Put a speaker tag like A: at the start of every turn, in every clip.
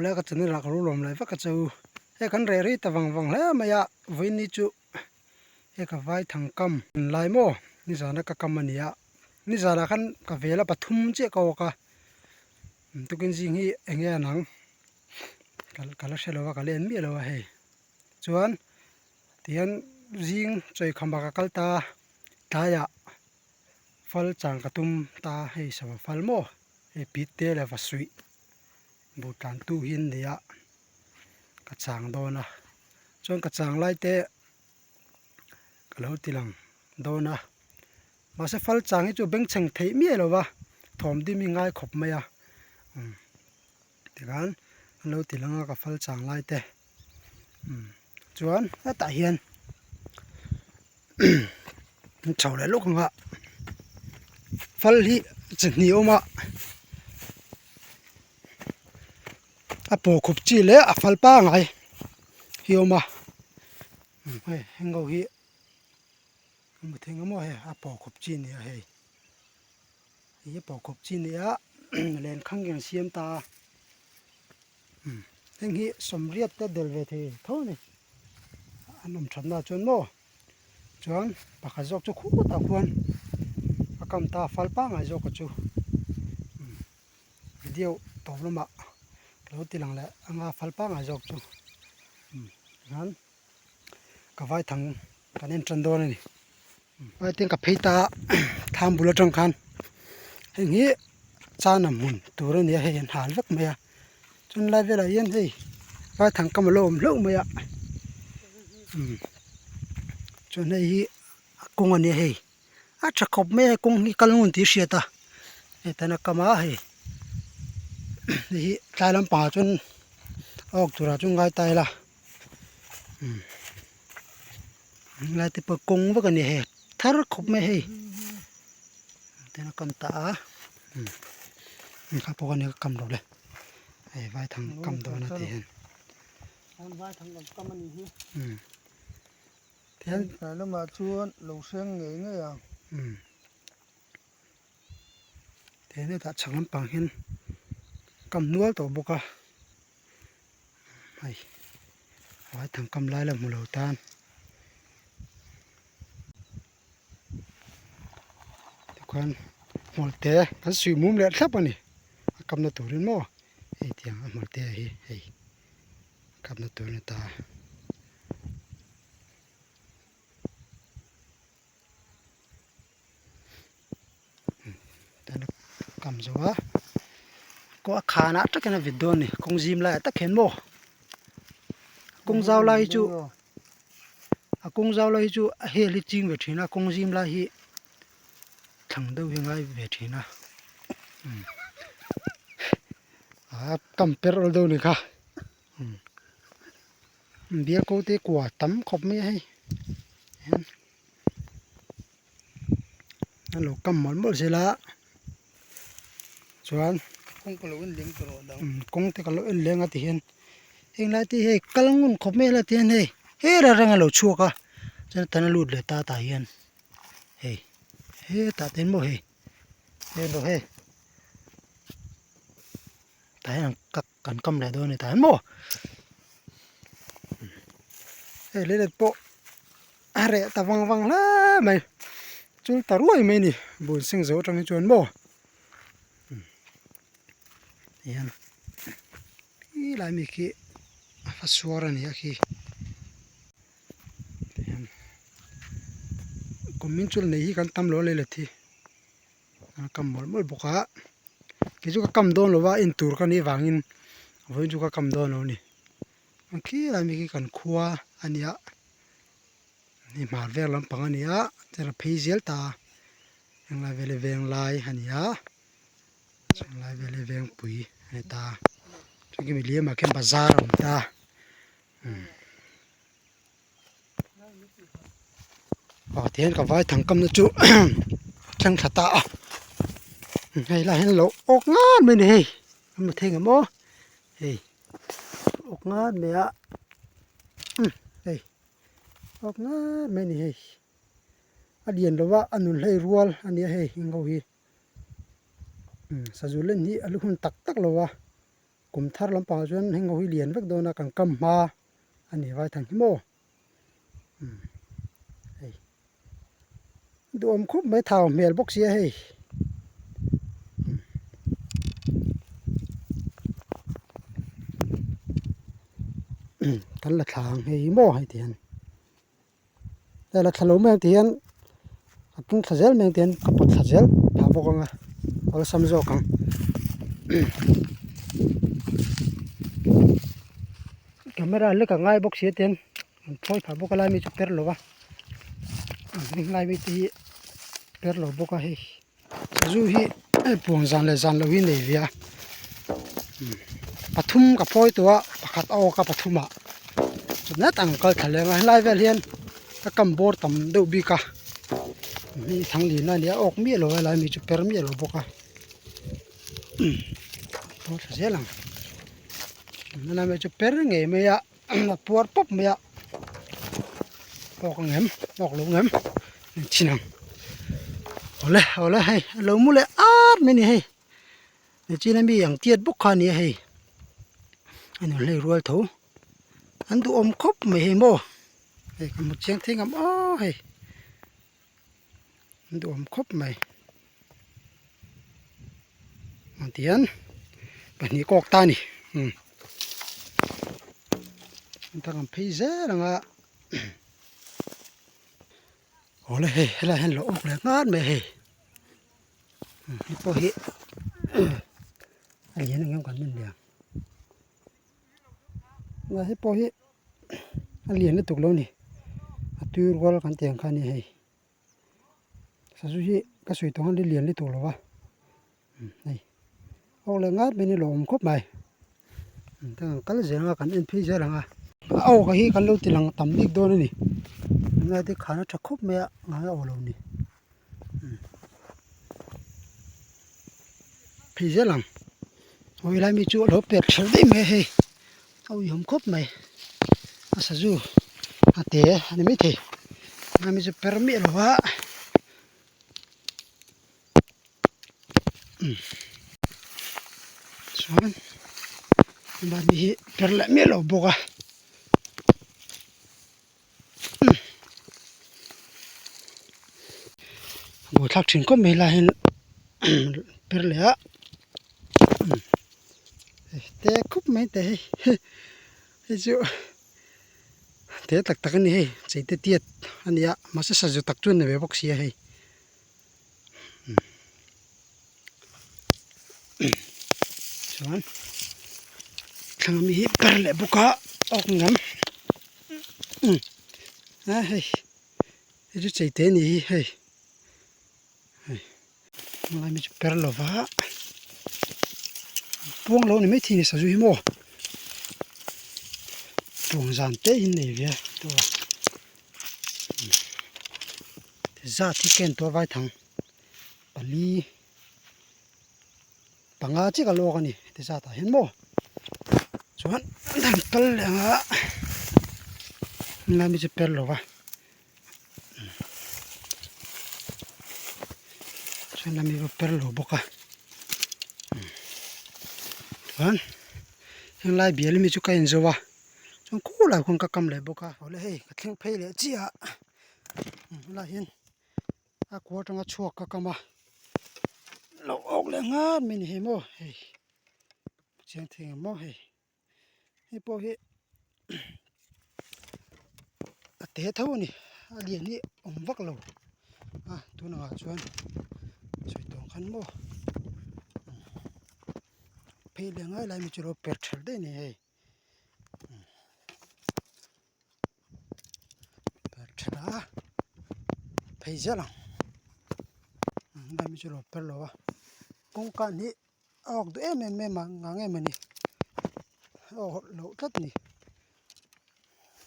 A: Awle ka channel ah ka lo lawm leh vek a che u. Hei kan reh rei ta vang vang hle mai a, vawiin chu hei ka vai thang kam lai maw nizana ka kam a ni a, nizanah khan ka vel a pathum chiah ka awk a, tukin zing hi eng nge a nang ka la hre lo a ka la en miah lo a hei chuan tihian zing chawikham ah ka kal ta tlaiah fal chang ka tum ta hei sava fal maw hei pit te leh va suih buh tlan tu hi an ni a ka chang dawn a chuan ka chang lai te ka lo ti lang dawn a mahse fal chang hi chu bengchheng theih miah lo va thawm dim hi ngai khawp mai a umm tikhan an lo ti lang a ka fal chang lai te umm chuan hetah hian an chho leh lawk ang a fal hi chi hnih a awm a a paw khup chi leh a fal pangai hi a awm a hei heng ho hi a hmu thei ang maw hei a paw khup chi a ni a hei hei hi a paw khup chi a ni a lenkhang hi an siam ta a heng hi sawmriat te del ve thei tho a ni an awm thatna ah chuan maw chuan pakhat zawk chu khutah khuan a kam ta a fal pangngai zawk a chu video tawp lamah ka lo ti lang leh anga fal pangngai zawk chu tichuan ka vaithang kan en tan dawn a ni. Hetiang ka phei ta a thlam bul atang khan heng hi chana hmun tur a ni a hei an hal vek mai a chuan lai velah hian hei vaithang kam a lo awm hlauh mai a umm chuan hei hi a kawng a nia hei a tha khawp mai a kawng hi kal ngun tih a hriat a hei tan a kam a hei hei hi tlai lampangah chuan a awk turah chuan ngai ta ila. Helai te pawh kawng vek a ni hei thar khawp mai hei tin a kam ta a kha pawh a ni ka kam lo le hei vaithang kam dawn a ti hian
B: tihian tlai lamah chuan lo hreng ngei ngei ang
A: tihian hetah chhak lampang hian kam nual tawh bawk a. Hei vaithang kam lai la hmu lo tan tikhuan hmawlhte kan suih mum leh thlap a ni a kapna turin maw hei tiang a hmawlhte hi hei a kapna tur a ni ta. Kam zo a kawng a khanah tak hian a vit dawn a ni kawng zim laiah tak hian maw kawng zau lai hi chu a kawng zau lai hi chu a hel hi ching ve thin a kawng zim lai hi thlang deuh hi a ngai ve thin a a kam per awl deuh a ni kha bial ko te kua tam khawp mai a hei. A lo kam mawlh mawlh zel a chuan
B: kawng ka lo en leng ta rawh dang
A: kawng te ka lo en leng a ti hian heng lai te hi hei kal ngun khawp mai a ti hian hei hera reng a lo chhuak a chuan tan a lut leh ta tah hian hei hetah te maw hei hei lo hei tah hian an kak kan kam leh dawn a ni tah hian maw hei leilet pawh a reh ta vang vang hle mai chul ta ruai mai a ni bun seng zo atang hi chuan maw tihian khi lai mi khi a va suar a ni a khi tihian kum min chul nei hi kan tam lo lei let hi a kam mawlh mawlh bawk a kei chu ka kam dawn lo va en tur ka nih vangin vawiin chu ka kam dawn lo a ni. Khi lai mi khi kan khua a ni a hei hmar vel lampang a ni a chuan a phei zel ta a henglai vel hi veng lai a ni a henglai vel hi vengpui a ni ta chuan khi mi liamah khian bazar a awm ta umm aw tihian ka vai thang kamna chu thleng thla ta a hei lai hian a lo awk ngat mai a ni hei a hmu thei ang maw hei. Awk ngat mai a hei awk ngat mai a ni hei a lian lo a a nun hlei rual a nia hei heng ho hi sazu len hi a lu hun tak tak lo a. Kum thar lampangah chuan heng ho hi lian vek dawn a kan kam hma a ni vaithang hi maw umm hei duhawm khup mai thau hmel bawk sia hei umm kan la thla ang hei hi maw hei ti hian. Hei la thla lo mai ang tih hian a tung thla zel mai ang tih hian ka pawt thla zel phah bawk ang a awlsam zawk ang camera lek a ngai bawk si a tihian an thawi phah bawk a lai mi chu per lo va helai mi te hi per lo bawk a hei sazu hi hei puan zan leh zan lo hi nei ve a pathum ka phawi tawh a pakhat a awk a pathum ah chawhnet ang kal thla leng a helai vel hian ka kam bawr tam deuh bik a mi thang lin a nia a awk miah lo a helai mi chu per miah lo bawk a bawr thla zel ang helai mi chu per ngei mai a a puar pawp mai a awk ang em awk lo ang em engchin ang awle awle hei a lo mu leh at mai a ni hei nichin a mi ang tiat bawk kha a ni a hei a nu hlei rual tho an duhawm khawp mai hei maw hei ka hmu chiang thei ngam aw hei an duhawm khawp mai ang ti hian pahnih kawk ta a ni umm an tak ang phei zel ang a awle hei helaiah hian lo awk leh nghal mai a hei hei pawh hi a lian ang em kan en leh ang hei pawh hi a lian lutuk lo a ni a tui rual kan tih ang kha a ni hei. Sazu hi ka sawi tawh ang a lian lutuk lo va hei awk leh ngat mai in a lawm khawp mai an kal zel ang a kan en phei zel ang a a awk hi kan lo ti lang tam bik dawn a ni tunlai te khan a tha khawp mai a ngai a awk lo ni phei zel ang hawi lai mi chu a lo pek ther daih mai a hei a uihawm khawp mai a sazu a te a ni maithei a mi chu per miah lo va chuan mahni hi per leh miah lo bawk a buaithlak thin khawp mai helai hian per leh a te khup mai te hei hei chu te tak tak a ni hei cheite tiat a ni a mahse sazu tak chu a ni ve bawk si a hei. Chuan thlang ami hi per leh bawk a awk ngam a hei hei chu chei te ni hi hei hei lai mi chu per lo va puang lo ni maithei ni sazu hi maw puang zan te hi nei ve a Zat hi ken tawh vaithang pali panga chiah ka lawk a ni ti zat ah hian maw chuan an han kal leh ang a helai mi chu per lo va chuan helai mi pawh per lo bawk a chuan henglai bial ami chu ka inzo a chuan khulai khuan ka kam leh bawk a awle hei ka thleng phei leh chiah a. Helaiah hian a kua atanga chhuak ka kam a lo awk leh ngat mai a ni hei maw hei chiang thei ang maw hei hei pawh hi a te tho a ni a lian hi awm vak lo a tunah chuan sawi tawh ang khan maw phei leh ngai lai mi chu lo per thelh daih a ni hei. Per tha a phei zel ang helai mi chu lo per lo a kawngka hi a awk duh em em em a ngang em a ni a awk loh tlat a ni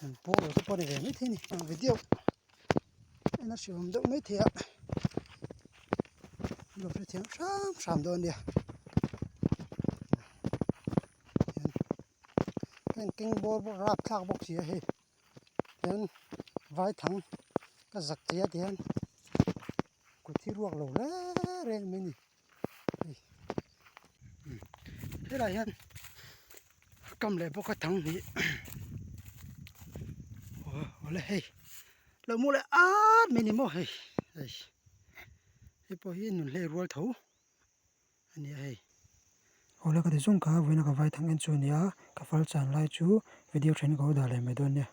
A: an pawl lo te pawh a ni ve maithei a ni video en a hrilhawm deuh maithei a lo hrethiam hram hram dawn a nia. Heng keng bawr bawk rapthlak bawk si a hei hian vaithang ka zak thei a tihian kut hi ruak lo reng reng mai a ni hei helaiah hian. kam leh bawk a thang hnih aw awle hei lo mu leh at mai ni maw hei hei hei pawh hi nun hlei rual tho a nia hei. Awle ka ti zawng kha vawiin a ka vai thang en chu a nia ka fal chan lai chu video then ka lo dah leh mai dawn nia.